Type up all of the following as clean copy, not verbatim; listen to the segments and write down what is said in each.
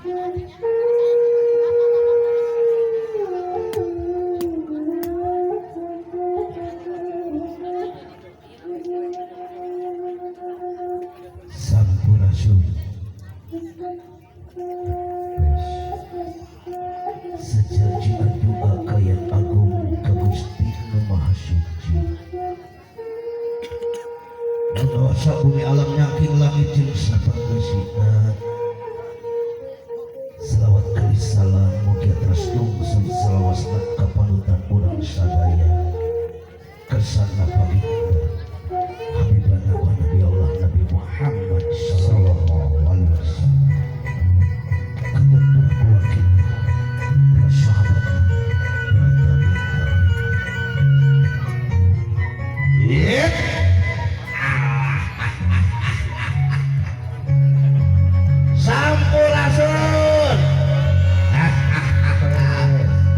Sampurasun. Sejaji doa kaya agung ka Gusti Nu Maha Suci. Nu ngawasa bumi alam nyangking langit jeung sapangeusina. Selawat kali salam mugia terus tungsun selawasna kapanutan urang sadaya. Kersana paginda Habibana wa Nabi Allah Nabi Muhammad sallallahu alaihi wasallam. Kemudian keluarga, para sahabat, para tabi'in. Yep. Sampurasun.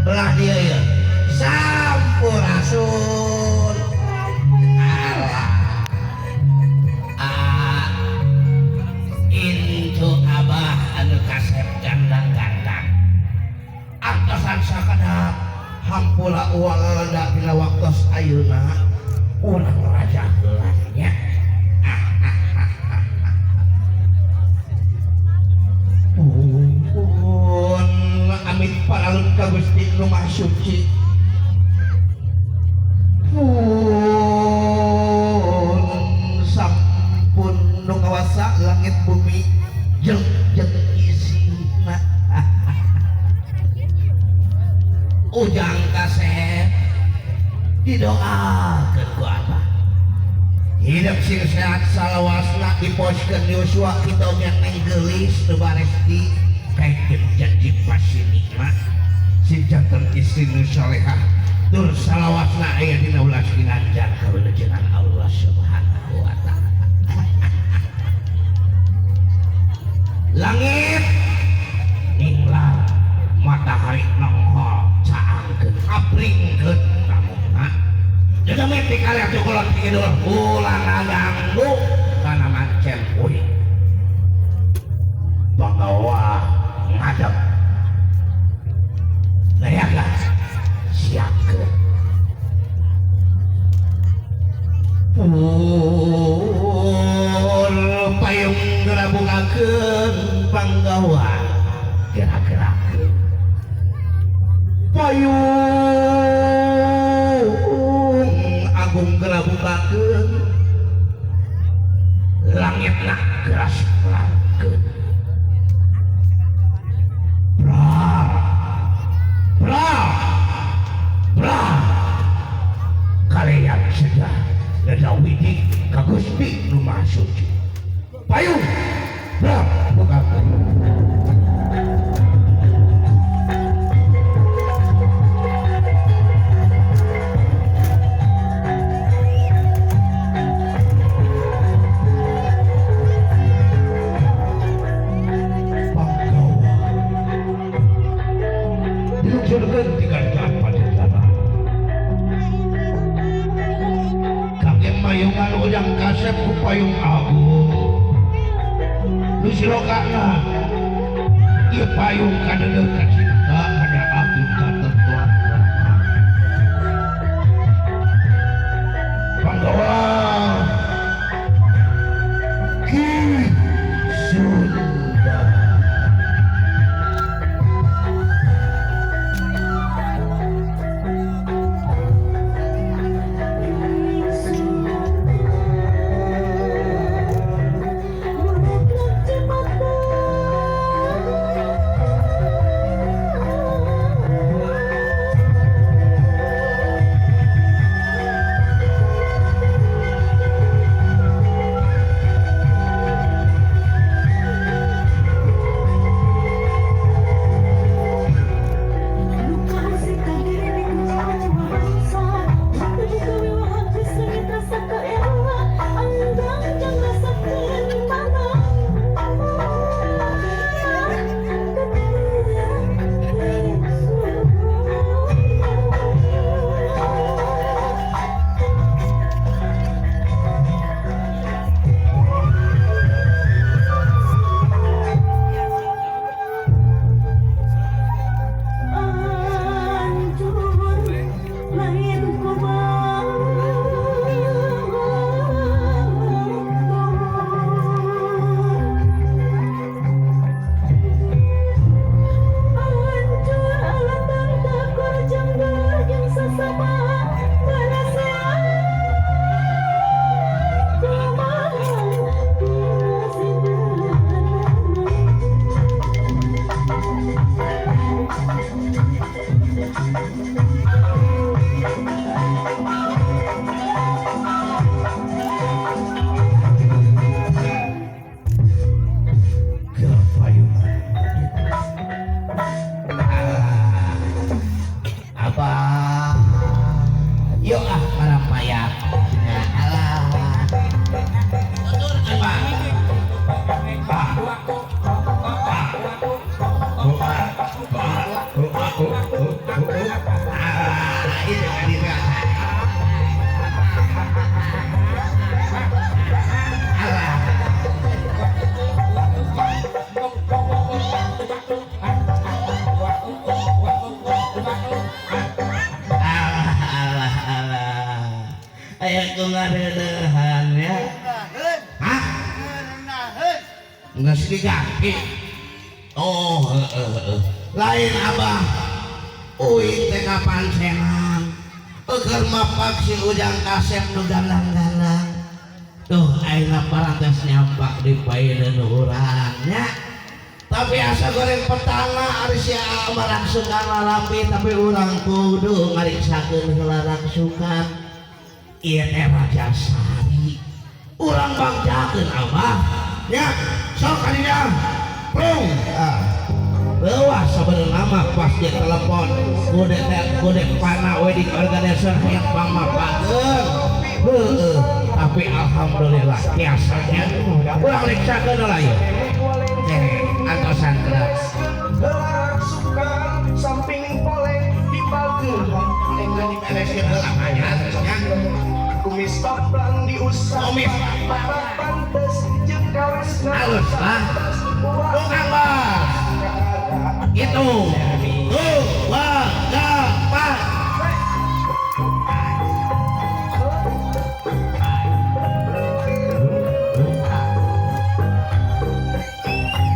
Belah dia ya. Sampurasun. Alah. Ah. Intu abah anu kasep gandang-gandang. Angkasan sakana hampura uang lalanda dina waktos ayeuna urang raja heula nya. Pun amit paralut ka Gusti Nu Maha Suci. Pun sampun nu ngawasa langit bumi jeung jeung isina. Ujang kasep didoakeun ku abah. Hidup sing sehat salawasna diposkeun yuswa kita oge neng geulis teu baresti kaikeun janji pasini mah sing janten istri nu salehah tur salawasna aya dina ulas ginanjar kawilujengan Allah Subhanahu wa taala. Langit ninglar matahari nongol caangkeun abringkeun ramuna. Dedemi pikalian cukulon kidul ulah ngaganggu kana mancen kuing. Banggawa ngadep. Nayaga siapkeun. Pun payung gerabungakeun panggawa gerak-gerakeun. Payung agung gerabukakeun langitna geras larkeun. Bra bra bra kalian sudah leda widi ka Gusti Nu Maha Suci. Payung bra bukakeun. Panggawa diluncurkeun ti kerajaan Pajajaran. Kage mayungan Ujang Kasep ku payung agung. Nu silokana ieu payung kadeudeuh ka cinta kana abdi katentuan. Panggawa Ki Sunda. Cepat. Aya ku ngareuneuhan ya. Hah? Geus diganti. Oh, heeh heeh. Lain abah. Uing teh kapan senang. Eukeun mapak si Ujang Kasep nu gandang-gandang. Tuh ayeuna parantos nyampak di paeun urang nya. Tapi asa goreng petana ari si Aa mah rangsukan lalapi tapi urang kudu ngariksakeun heula rangsukan. Ieu teh Rajasari. Urang bangjakeun abah. Nya, sok kadinya. Prung. Ah. Leuwah sabenerna mah pas dia telepon kude teh kude pana wedding organizer hayang pamapakeun. Heeh, tapi alhamdulillah tiasanya urang riksakeun heula ieu. Antosan keras. Samping poleng dipagehan Dibereskeun heula mah nya. Kumis paplang diusap. Kumis. Pantes jeung kawesna. Halus lah. Tukang bas. Itu. Tuh, dua, empat.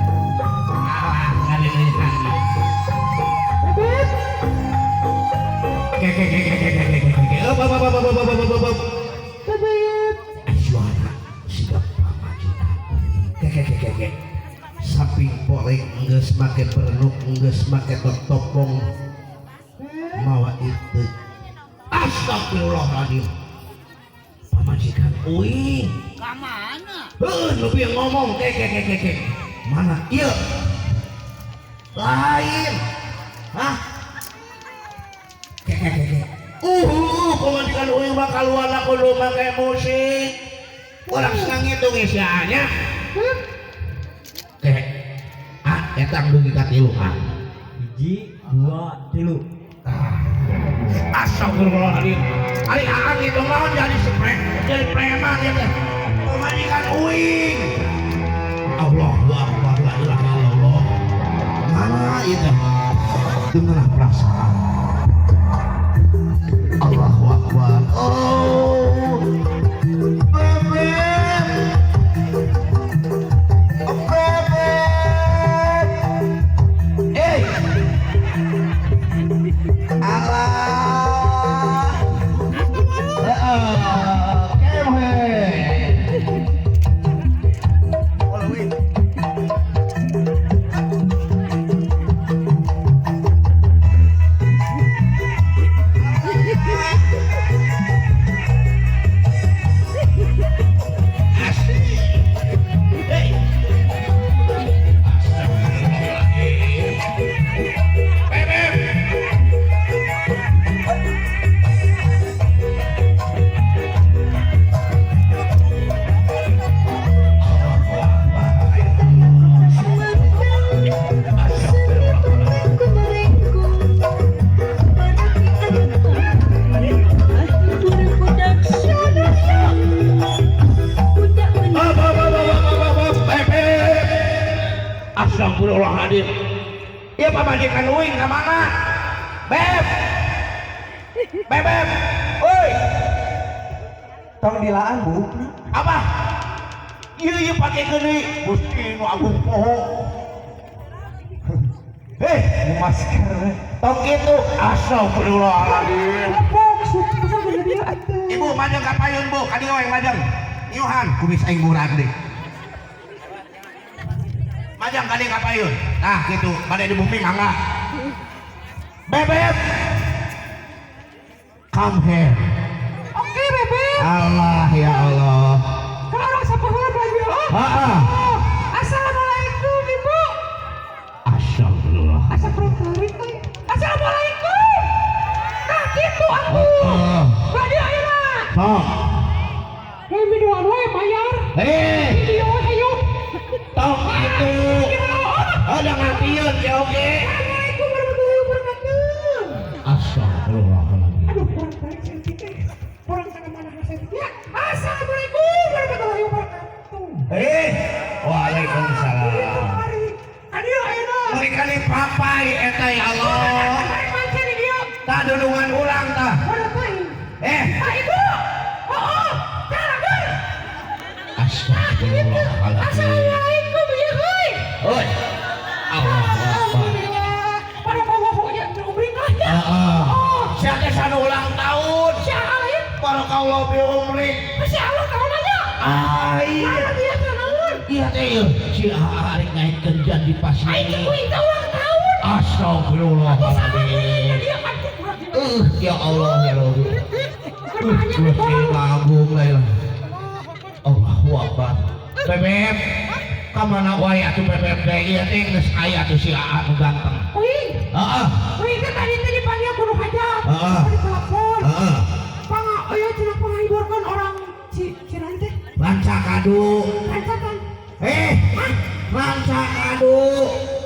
Alah, ngalilihan. Ke ke ke ke ke ke ke ke ke. Up, up, up, up, up, up, up, up, up. Suara sigap pamajikan. Ke ke ke ke ke. Samping poleng geus make perenuk geus make topong mawa itu. Astagfirullahaladzim. Pamajikan uing. Ka mana? Heuh, lebih ngomong ke ke ke ke ke. Mana ieu? Lain. Hah? Ke ke ke ke. Pamajikan uing mah kaluarna kudu make musik. Urang senang ngitung sia nya. Ke. Ah, eta dugi ka tilu ah. 1, 2, 3. Astagfirullahaladzim. Ari aang itu mau jadi spray, jadi preman ya teh. Pamajikan uing. Allahu akbar la ilaha illallah. Mana itu? Dengarlah perasaan. Allahu akbar. Oh. Bebek. Bebek. Eh. Allah. Heeh. Kewe. Asik. Hey. Astagfirullahaladzim. Bebek. Up, up, up, up, up, up, up, bebek. Astagfirullahaladzim. Ieu pamajikan uing ka mana? Beb. Bebek. Oi, Tong dilaan bu. apa? Ieu ieu pake geuning Gusti nu agung poho. Hei, Masker. Tong kitu. Astagfirullahaladzim. Ibu majeng ka payun bu, ka dieu we majeng. Iuhan kumis aing murag deui. Majeng ka dieu ka payun. Nah kitu, bade di bumi mangga. Bebek. Come here. Oke, Bebek. Allah ya Allah. Kalau orang sapaheula baju. Oh. Heeh. Oh. Assalamualaikum, Ibu. Astagfirullah. Asa kurang tarik euy. Assalamualaikum. Nah, kitu atuh. Heeh. Bade ayeuna. Sok. Hei, videoan we bayar. Eh, Video hayu. tong kitu. Ada ngantieun ya oge. Assalamualaikum warahmatullahi wabarakatuh. Astagfirullahaladzim. Aduh, kurang tarik saeutik teh. Kurang kana mana saeutik ya. Assalamualaikum warahmatullahi wabarakatuh. Eh, waalaikumsalam. Adieu ayeuna. Berikan papai eta ya Allah. Tarik mancen di dieu. Tah dudungan urang tah. Mana teh? Eh, Pak Ibu. Oh, Astagfirullahaladzim. Assalamualaikum ya euy. Oi. Allah Akbar. Alhamdulillah. Barakallahu ya umrih ya. Heeh. Oh, Sia teh sanu ulang tahun. siapa lain? Barakallahu fi umrik. Masya Allah tahun aja. Ah, iya. Ah, dia teh naon? Iya teh ieu. Si Aa arek ngaitkeun janji Aing teh pasini. kuing teh ulang tahun. Astagfirullahaladzim. Dia kan kurang gimana? Ya Allah ya Rabbi. Banyak Gusti agung lah ya. Allahu Akbar. Bebek, kamana wae atuh bebek teh ieu teh geus aya atuh si Aa nu ganteng. Kuing, Heeh. kuing teh tadi teh dipanggil kudu hajat. Heeh. Di telepon. Heeh. Panga, euy cenah pangahiburkeun orang Ciran teh. Rancakadu. Rancakan. Eh, Rancakadu.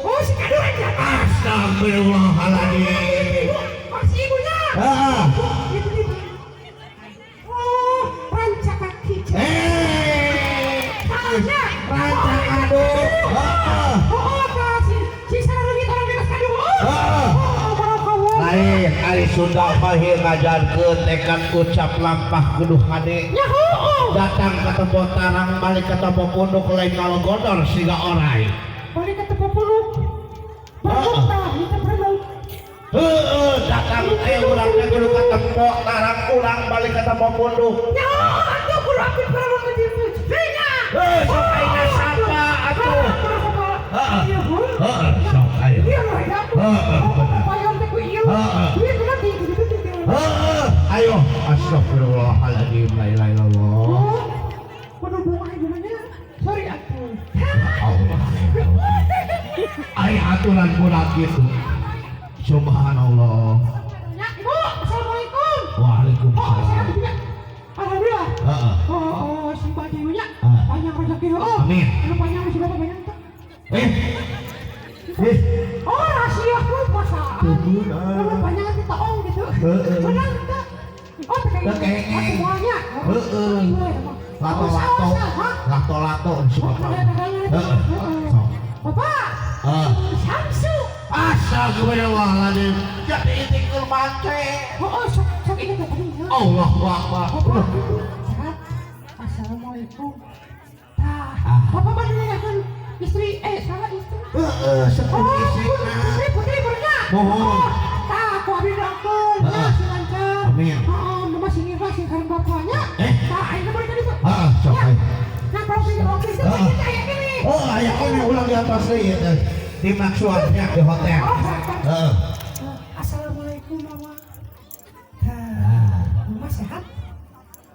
Oh, si kadu rancakan. Astagfirullahaladzim. Oh, si ibunya. Heeh. Itu ibu. Oh, rancakaki. Eh, Salahnya. Rancakadu. Heeh. Oh, apa si si sareng orang bebas kadu. Oh. Heeh. Oh, barakallah. Lain ari Sunda mah ieu ngajarkeun tekad ucap lampah kudu hade. Ya heueuh. Datang ke tempo tarang balik ke tempo punduk lain ngalogodor siga orai. Balik ke tempo puluk. Berluk tah, itu berluk. Heeh, datang teh urang teh kudu ka tempo tarang ulang balik ke tempo punduk. Ya, atuh kudu apit berluk ke dieu. Nya. Heuh, sok aing sapa atuh. Heeh. Iya, Bu. Heeh, sok ayo. Iya, ya. Heeh, bener. Payung teh ku ieu. Heeh. Ieu kumaha gitu gitu. Heeh, ayo astagfirullahaladzim la ilaha illallah. Oh, kudu bunga gimana? Sorry atuh. Allah. Ai aturan budak gitu. Subhanallah. Ya, Ibu, Assalamualaikum. Oh, sehat Waalaikumsalam. ibunya. Alhamdulillah. Heeh. Oh, oh, si baca ibunya. Ah. Panjang rezeki, oh. Amin. Anu panjang si bapak panjang teh. Eh. Eh. Oh, rahasia ku puasaan. Tunggu, ah. Anu panjang teh taong gitu. Heeh. Menang teh. Oh, teh Teh kengeng. Oh, semuanya. Heeh. Lato-lato. Lato-lato si bapak. Heeh. Sok. Bapak. Ah. Samsu. Astagfirullahaladzim. Jadi itikul mance. Oh, oh, sok sok ini teh tadi. Allahu Akbar. Bapak. Sehat. Assalamualaikum. Tah, Ah. Bapak baru nanyakeun istri, eh salah istri. Heeh, sepuh Oh, istrina. putri, putri bernya. Mohon. Oh, tah, aku abdi doakeun, nya Heeh. si lancar. Amin. Heeh, mama sing ikhlas sing kareng bapaknya. Eh. Tah, ayeuna boleh tadi tuh. Heeh, sok Ya. ayo. Nah, kalau sing oke sih Heeh. kita aya gini. Oh, aya kene ulang di atas deui ieu teh. Di Maxwell-nya di hotel. Oh, hotel. Heeh. Assalamualaikum mama. Tah, mama sehat?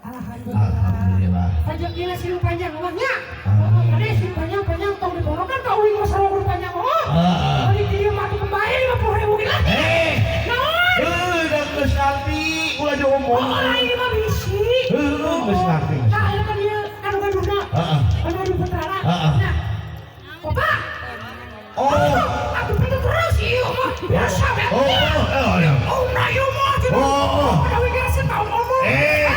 Alhamdulillah. Alhamdulillah. Rezekina sing panjang mama nya. Amin. Tadi sing panjang-panjang tong diborokan ka uing mah sarua panjang oh. Heeh. Balik di dieu mah atuh kembali 50.000 ge lah. Eh, Naon? heuh, da geus ngarti ulah diomong. Oh, lain mah bisi. Heuh, geus ngarti. Nah, ieu kan ieu anu gaduhna. Heeh. Anu gaduh putrana. Heeh. Nah. Bapak. Oh. Aku pintu terus ieu mah. Biasa we. Oh, oh, oh, ya. Oh, nah ieu mah gitu. Oh, oh. Ada we geus tahu omong. Eh,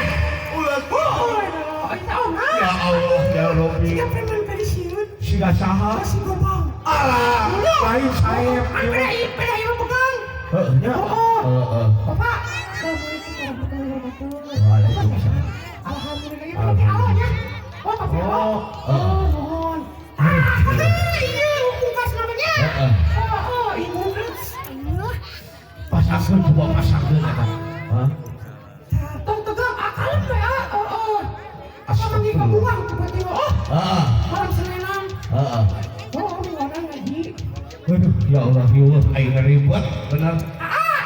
ulah. Oh, oh, eta omna. Ya Allah, ya Rabbi. Siga preman pensiun. Siga saha? Masih gobang. Alah, lain saep. Kan beda ieu, beda ieu pegang. Heeh, nya. Oh, oh. Heeh. Bapak. Assalamualaikum warahmatullahi wabarakatuh. Waalaikumsalam. Alhamdulillah, ieu pakai alo nya. Oh, pakai alo. Oh, Oh, mohon. Ah, iya, pungkas namanya. Heeh. Oh, oh, ibu. Allah. Pasangkeun coba pasangkeun eta. Hah? Tong tegang akalem we ah. Oh, oh. Apa manggil ka buang tiba-tiba. Oh, Heeh. malam Senenan. Heeh. Oh, orang ngaji. Aduh, ya Allah, ya Allah, aing ribet bener. Ah,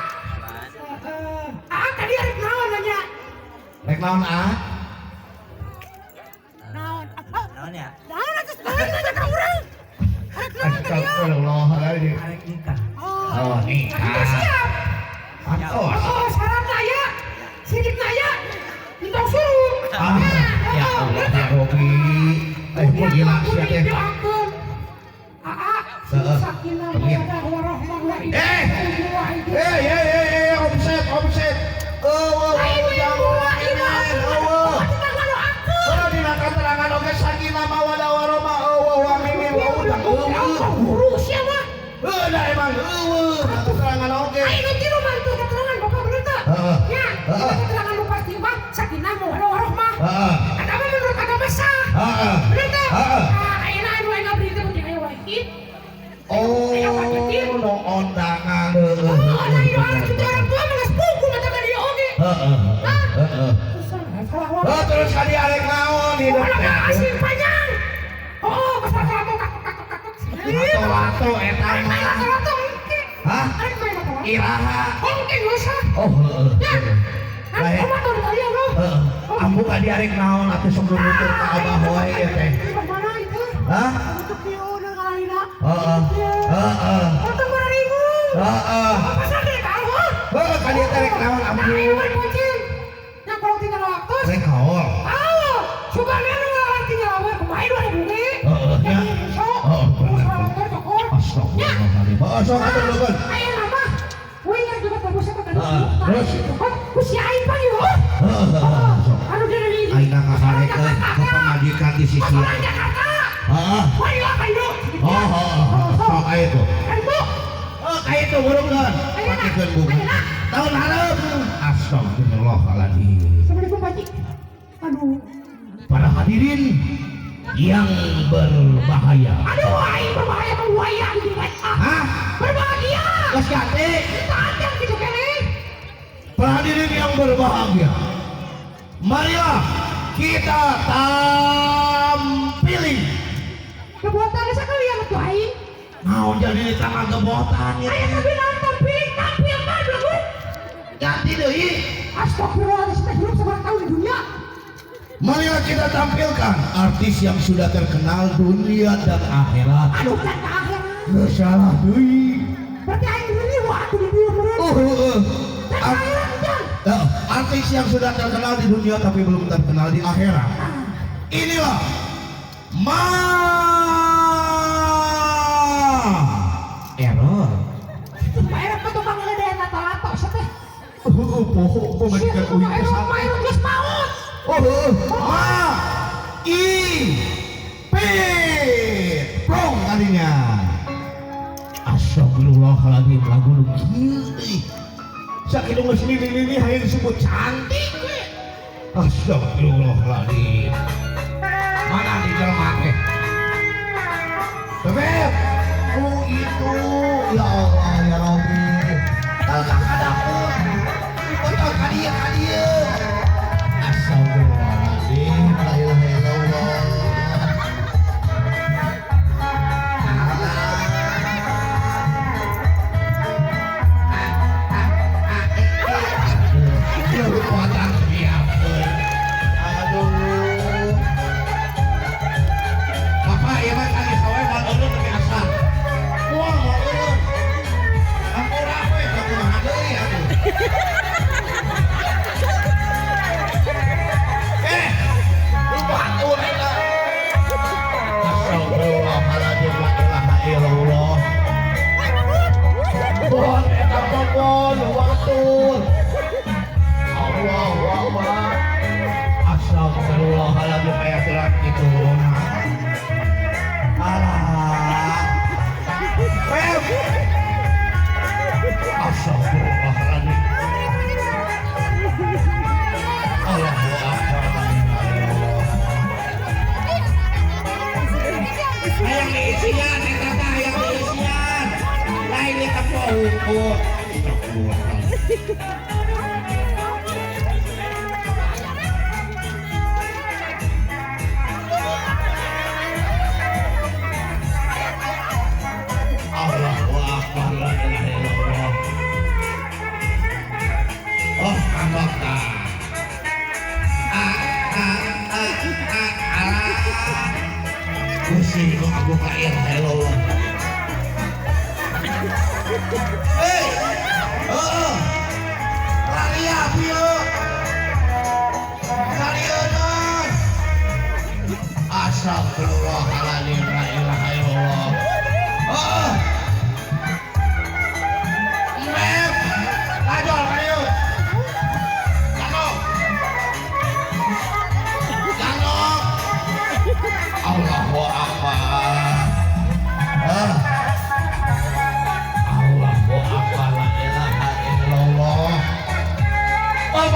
ah, tadi arek naon nanya? Rek naon ah? Naon? Naon ya? Naon atuh balik nanya ka urang. Arek naon tadi? Astagfirullahaladzim. Arek nikah. Oh, Oh, nikah. Kita siap. Atos. Oh, syaratna aya. Sidikna aya. Entong suruh. Ah, ya Allah, ya Robi. Eh, mau gila sia teh. Aa, Heeh. sakinah Amin. mawaddah warahmah wa Eh. Eh, eh, eh, eh, omset, omset. Eueuh, Lain eueuh, ieu eueuh. Oh, dina keterangan oge sakinah mawaddah warahmah eueuh wa mimin wa udang eueuh. Guru siapa? Heuh, da emang eueuh keterangan oge. Ayo tilu bantu keterangan bapak bener teu? Heeh. Ya, Heeh. keterangan lu pasti mah sakinah mawaddah warahmah. Heeh. Agama menurut agama sah. Heeh. Bener teu? Mungkin. Nu ondangan heueuh. Oh, ada ieu orang cucu orang tua mah geus pungku mata ka dieu oge. Heeh. Heeh. Salah wae. Oh, terus ka dieu arek naon hidup Orang teh? asing panjang. Oh, geus lato kakak kakak. Lato-lato eta Arek main mah. lato-lato engke. Hah? Arek main lato-lato. Iraha. Engke geus ah. Oh, heeh. Ya. Baik. Kan kumaha tuh dieu lo? Heeh. Ambu ka dieu arek naon atuh sok nutur ka abah wae ieu teh. Mana itu? Hah? Untuk dieu kalaina. Heeh. Heeh. Untung 2000. Heeh. Apa sakit kamu? Heeh, ka dieu teh rek naon ambu? Ayo berkucing. Yang kalau tinggal waktu. Rek haul. Ayo, suka nenu ngalah tinggal awal kumaha 2000 ge. Heeh, ya. Heeh, bener. Astagfirullahaladzim. Heeh, sok atuh nuhun. Ayo nama. Wih, yang juga bagus apa tadi? Heeh, terus? Usia aing pan yo. Heeh, heeh, sok. Anu dari Aing ngakarekeun ke pamajikan di sisi. Orang Jakarta. Heeh. Wah, iya, kayu. Oh, heeh, heeh. Sok aya tuh. Kayu. Oh, kayak itu burungkeun. Pakekeun bunga. Tahun hareup. Astagfirullahaladzim. Assalamualaikum Pak Haji. Aduh. Para hadirin yang berbahaya. Aduh, aing berbahaya ke buaya gitu, Pak. Hah? Berbahagia. Geus ganti. Kita ada gitu kene. Para hadirin yang berbahagia. Marilah kita tampilin. Kebotan sekalian tuh aing. Mau jadi di tangan kebotan ya. Ayo tapi naon tampilin tampil mah dulu. Ganti deui. Astagfirullahaladzim, kita hidup seberapa tahun di dunia. Marilah kita tampilkan artis yang sudah terkenal dunia dan akhirat. Aduh, kan ke akhirat. Nggak salah deui. Berarti aing ini waktu di dunia meureun. Oh, heeh. Dan akhirat jang. Artis yang sudah terkenal di dunia tapi belum terkenal di akhirat. Inilah Ma Error. Pak Error mah tukang ngeledean lato-lato sia teh. Heeh, poho kok majikan uing Pak teh Error salah. mah Error geus maut. Oh, heeh. Ma I P Prong tadinya. Astagfirullahaladzim, lagu nu kieu euy. Sakitu geus lili-lili hayang disebut cantik we. Astagfirullahaladzim. Mana di jelema teh? Bebek. Oh itu, ya Allah ya Rabbi. Kalau ka dapur. Botol ka dieu ka dieu. Astagfirullahaladzim, la ilaha illallah. Kekuatan biarpun. Aduh. Bapak ieu mah tadi sawe moal eureun nepi asar. Moal moal eureun. Hampura we teu kumaha deui atuh. Eh, lu batur eta. Astagfirullahaladzim, la ilaha illallah. Bon eta popon batur. Allahu Akbar. Astagfirullahaladzim aya gerak gitu. Alah. Pem. Astagfirullahaladzim. Allahu Akbar. Hayang diisian eta teh hayang diisian. Lain ditepo hukum. Astagfirullahaladzim. Allahu Akbar, la ilaha illallah. Oh, ambak tah. A a a a alah. Gusti nu agung la ilaha illallah. Hei. Heeh. Laria pieu. Sarieun. Astagfirullahaladzim, la ilaha illallah. Heeh. Mep, lajol ka dieu. Janok. Janok. Allahu Akbar. Ah. Allahu Akbar, la ilaha illallah. Oh,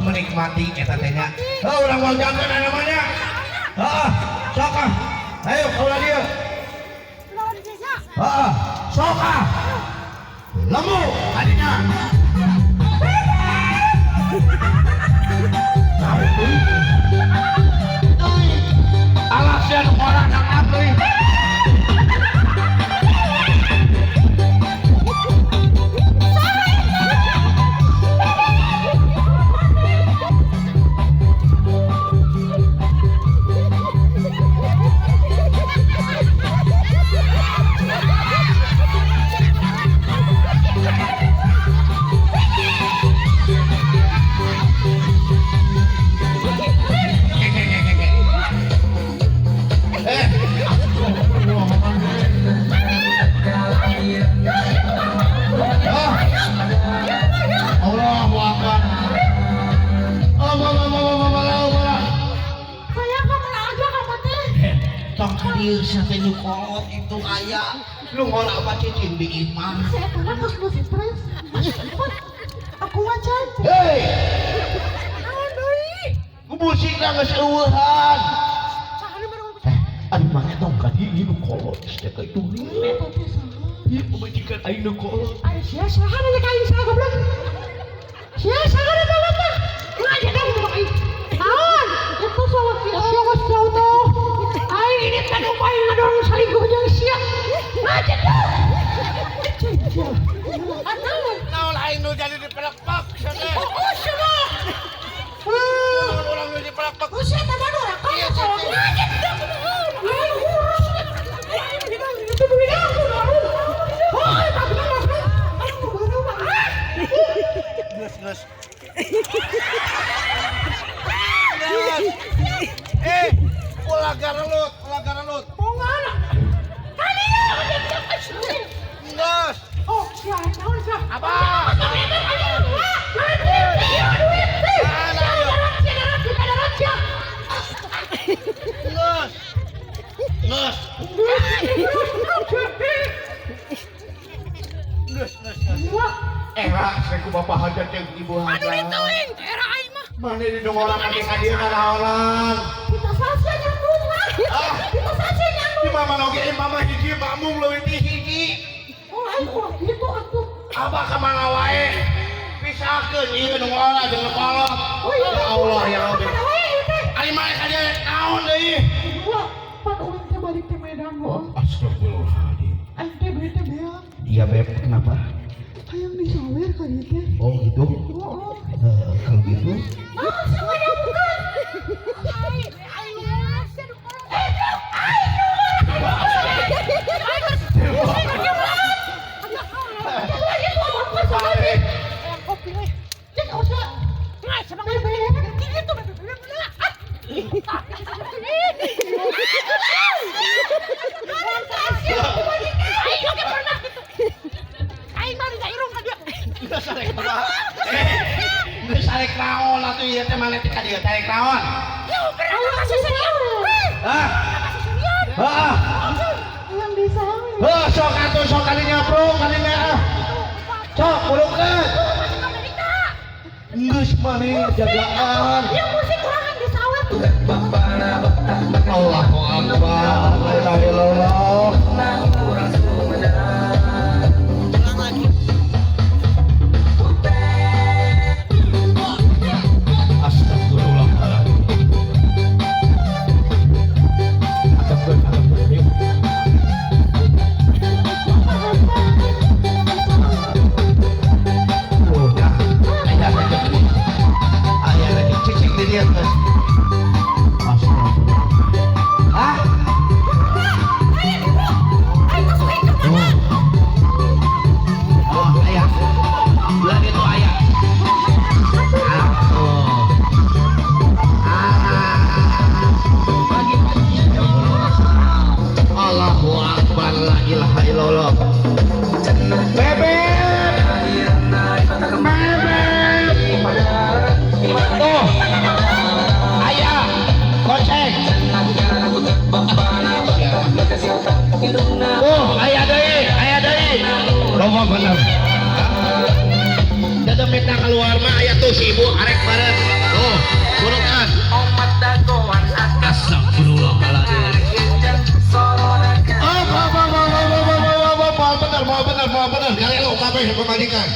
Menikmati eta teh nya. Heuh urang wajangkeun namanya. Heeh, sok ah. Ayo kaula dieu. Heeh, sok ah. Lemu adinya. Alasan orang nang abdi. Itu ayah lu ngolah apa cicing di imah saya karena terus lu stres aku wajan hei kubusik lah nggak seueuhan aduh mana tong kadi ini nu kolot teh ka itu ieu pamajikan aing nu kolot aing sia saha nanya ka aing saha goblok sia saha eta teh ngaji ka goblok aing naon itu soal sia auto aing ini teh aing ngadorong salingkuh jeung sia ngaji tuh naon aing nu jadi dipelek-pelek sia teh oh sia mah urang nu dipelek-pelek sia teh badora ka ngaji tuh aing urus itu duit aku oh tapi geus geus ulah garelut, ulah garelut. Pongana. Geus. Oh, sia naon sia? Apa? Geus. Geus. Geus, geus. Era saya ku bapak hajat jeung ibu hajat. Aduh dituing, era aing mah. Mana di dongorang ade ka dieu nanaonan. Kita saja nyambung lah. Kita saja nyambung. Di mama oge mama hiji makmum leuwih ti hiji. Oh, aing kuat gitu atuh. Abah ka mana wae? Pisahkeun ieu nu ngora jeung nu kolot. Oh iya. Ya Allah ya Rabbi. Mana wae ieu teh? Ari mah ka dieu naon deui? Dua, pan uing teh balik ke Medan heuh. Astagfirullahaladzim. Aing teh bete beak. Iya beb, kenapa? Hayang disawer ka dieu teh. Oh gitu. Oh. Kalau gitu. Ah, semuanya bukan. Geus arek naon atuh ieu teh maneh teh ka dieu tarik naon? Hah? Heeh. Heuh sok atuh sok kali nyaprung kali ah. Sok burukeun. Geus maneh jagaan. Allahu akbar. La ilaha illallah. Loba bener. Dademetna keluar mah aya tuh si ibu arek bareng. Ayo pamajikan.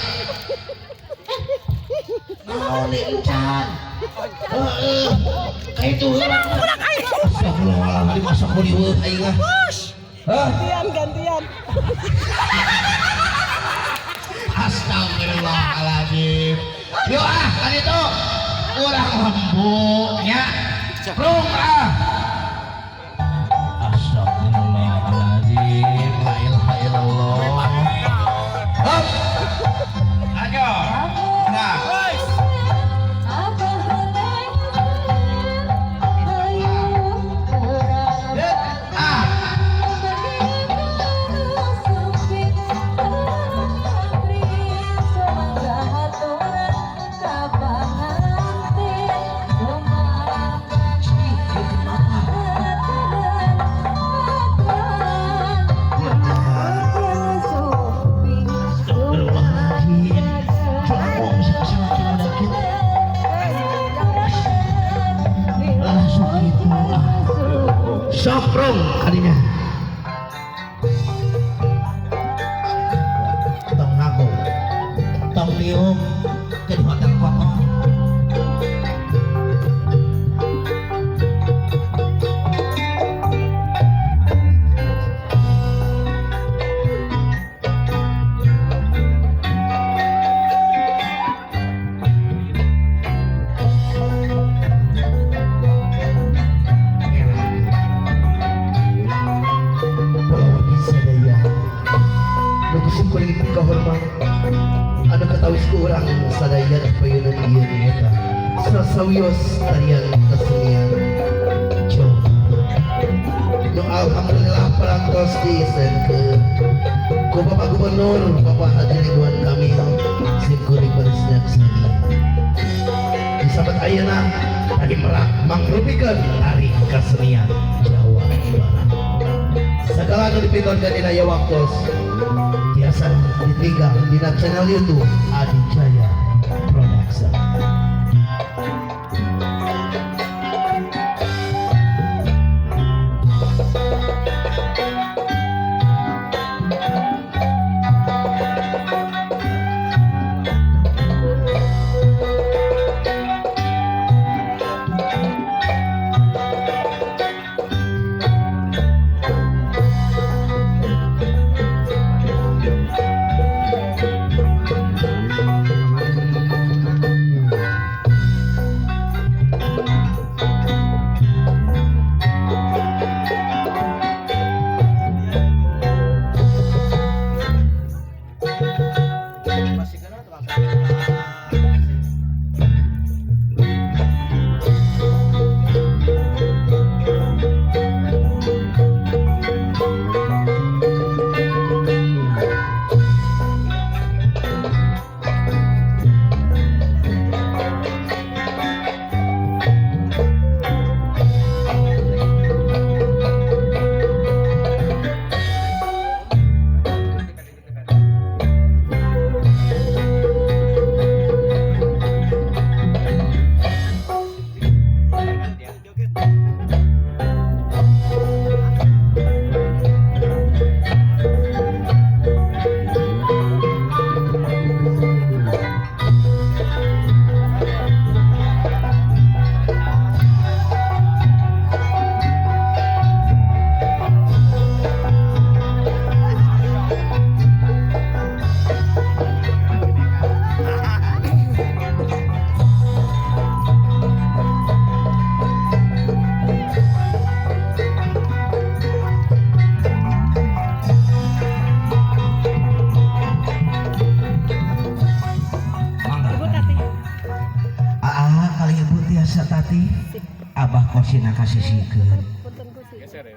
Naon encan. Heeh. Ka itu heula. Astagfirullahaladzim, masa ku dieueuh aing ah. Hah? Gantian, gantian. Astagfirullahaladzim. Yuk ah, tadi tuh urang lembu nya. Prung ah. Astagfirullahaladzim. La ilaha illallah. Hop. Ayo. Nah. Ah. Astagfirullahaladzim. Cokong sama muda kita. Langsung gitu ah. Soprong kadinya. Tong ngago. Tong liung ke hotel kotor. Bahwa sadaya nu kuring kahormat anu katawis ku urang sadaya di payunan ieu nyaeta sasawios tarian kesenian Jawa. Nu alhamdulillah parantos diisenkeun ku Bapak Gubernur Bapak Haji Ridwan Kamil sim kuring baris nyaksani. Disabat ayeuna tadi melak mangrupikeun tari kesenian Jawa Barat. Segala anu dipitonkeun dina ieu waktos biasa ditinggal dina channel YouTube Adi Jaya Production. Aa kali ibu tiasa tati abah kosina kasisikeun.